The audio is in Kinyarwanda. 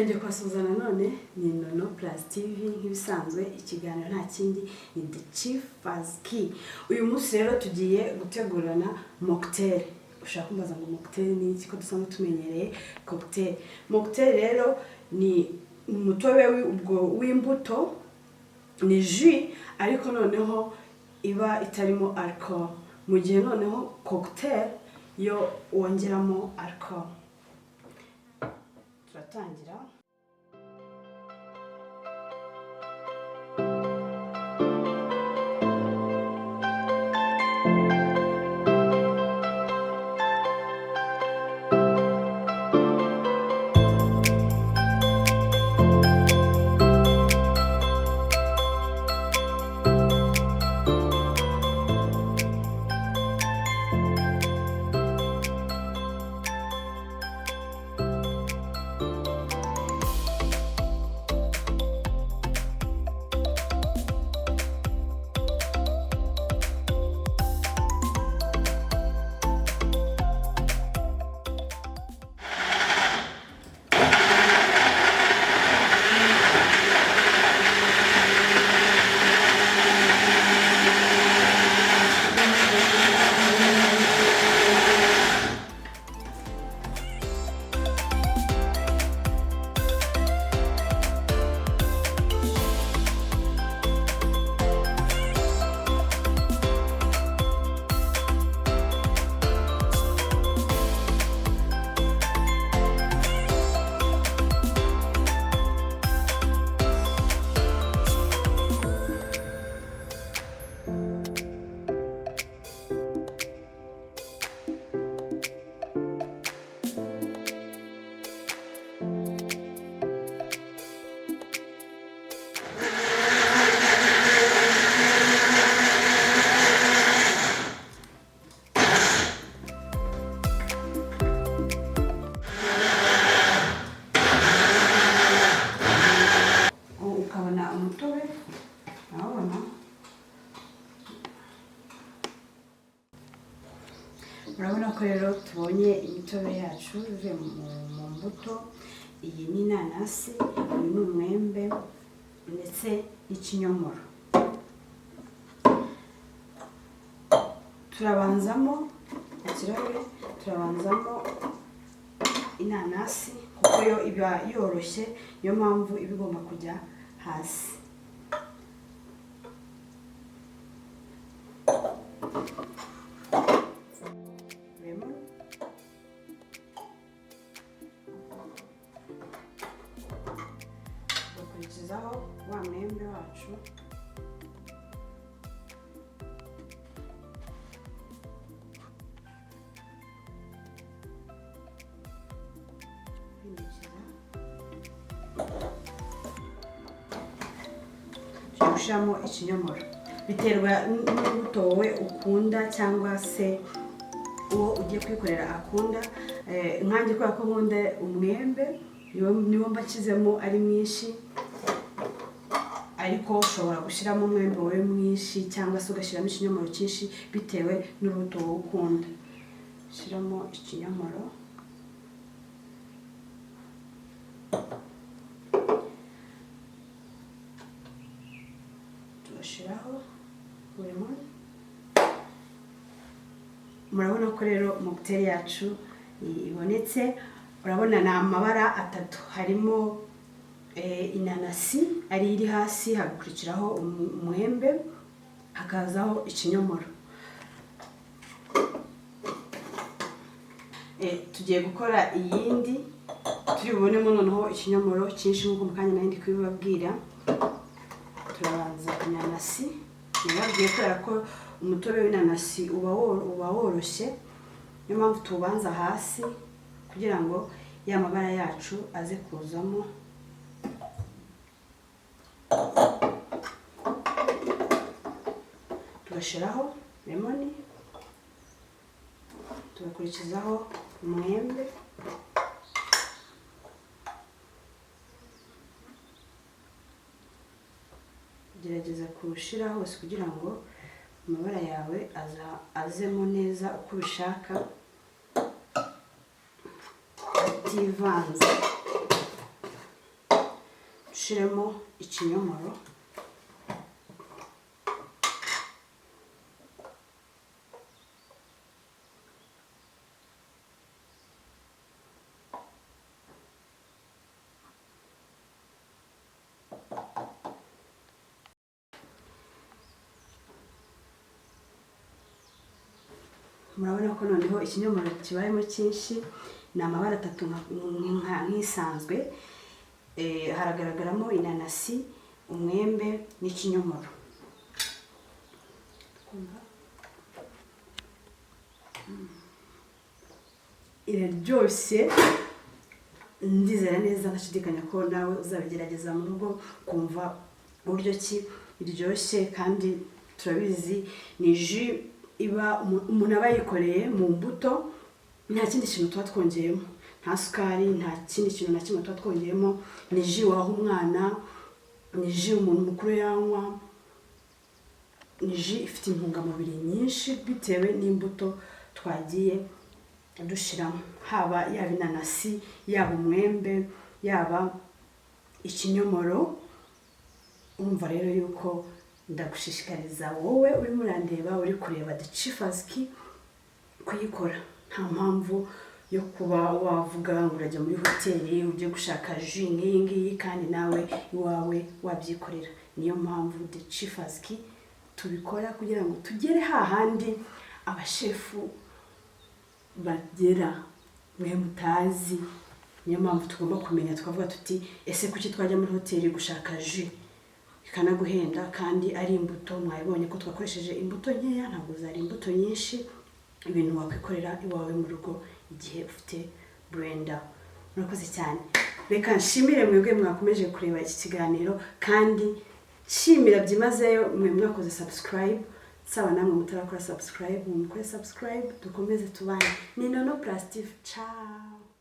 Nongeye kubasuhuza nanone, ni Nono Plus TV nk'ibisanzwe. Ikiganiro nta kindi ni The Chief Key. Uyu munsi rero tugiye gutegurana mocktail. Ushaka kumbaza ngo mocktail ni iki, ko dusanzwe tumenyereye cocktail? Mocktail rero ni umutobe ubwo w'imbuto, ni jus ariko noneho iba itarimo alcohol, mu gihe noneho cocktail yo wongeramo alcohol. Turatangira. Ukabona umutobe, urabona. Murabona ko rero tubonye imitobe yacu ivuye mu mbuto. Iyi ni inanasi, uyu ni umwembe ndetse n'ikinyomoro. Turabanzamo ikirahure, turabanzamo inanasi kuko yo iba yoroshye, niyo mpamvu iba igomba kujya hasi. Lemon, tugakurikizaho wa mwembe wacu, pfundikiza. Tugiye gushyiramo ikinyomoro. Biterwa n'urubuto wowe ukunda cyangwa se uwo ugiye kwikorera akunda. Nkanjye kubera ko nkunda umwembe, niwo mbakizemo ari mwinshi, ariko ushobora gushyiramo umwembe wowe mwinshi cyangwa se ugashyiramo ikinyomoro cyinshi bitewe n'urubuto wowe ukunda. Shyiramo ikinyomoro, tugashyiraho lemon. Murabona ko rero mocktail yacu ibonetse. Urabona ni amabara atatu, harimo inanasi ari iri hasi, hagakurikiraho umwembe, hakazaho ikinyomoro. Tugiye gukora iyindi turi bubonemo noneho ikinyomoro cyinshi nk'uko mu kanya nari ndi kubibabwira. Turabanza inanasi, nababwiye kubera ko umutobe w'inanasi uba woroshye, niyo mpamvu tuwubanza hasi kugira ngo ya mabara yacu aze kuzamo. Tugashyiraho lemon, tugakurikizaho umwembe, gerageza kuwushyira hose kugira ngo amabara yawe azemo neza uko ubishaka ativanze. Nshiremo ikinyomoro. Murabona ko noneho ikinyomoro kibayemo cyinshi, ni amabara atatu nk'isanzwe. Haragaragaramo inanasi, umwembe n'ikinyomoro. Iraryoshye, ndizera neza ntashidikanya ko nawe uzabigerageza mu rugo kumva uburyo ki iryoshye. Kandi turabizi ni jus iba umuntu aba yikoreye mu mbuto, nta kindi kintu tuba twongeyemo, nta sukari, nta kindi kintu na kimwe tuba twongeyemo. Ni jus waha umwana, ni jus umuntu mukuru yanywa, ni jus ifite intungamubiri nyinshi bitewe n'imbuto twagiye dushiramo, haba yaba inanasi, yaba umwembe, yaba ikinyomoro. Urumva rero yuko ndagushishikariza wowe urimo urandeba, uri kureba The Chief Key, kuyikora. Nta mpamvu yo kuba wavuga ngo urajya muri hoteli ujye gushaka jus nk'iyi ngiyi kandi nawe iwawe wabyikorera. Niyo mpamvu The Chief Key tubikora, kugira ngo tugere hahandi abashefu bagera mwe mutazi. Niyo mpamvu tugomba kumenya tukavuga tuti ese kuki twajya muri hoteli gushaka jus ikanaguhenda kandi ari imbuto? Mwabibonye ko twakoresheje imbuto nkeya, ntabwo zari imbuto nyinshi, ibintu wakwikorera iwawe mu rugo igihe ufite blender. Murakoze cyane, reka nshimire mwebwe mwakomeje kureba iki kiganiro, kandi nshimira byimazeyo mwe mwakoze subscribe. Saba namwe mutarakora subscribe, mukore subscribe, dukomeze tubane. Ni Nono Plus TV. Ciao.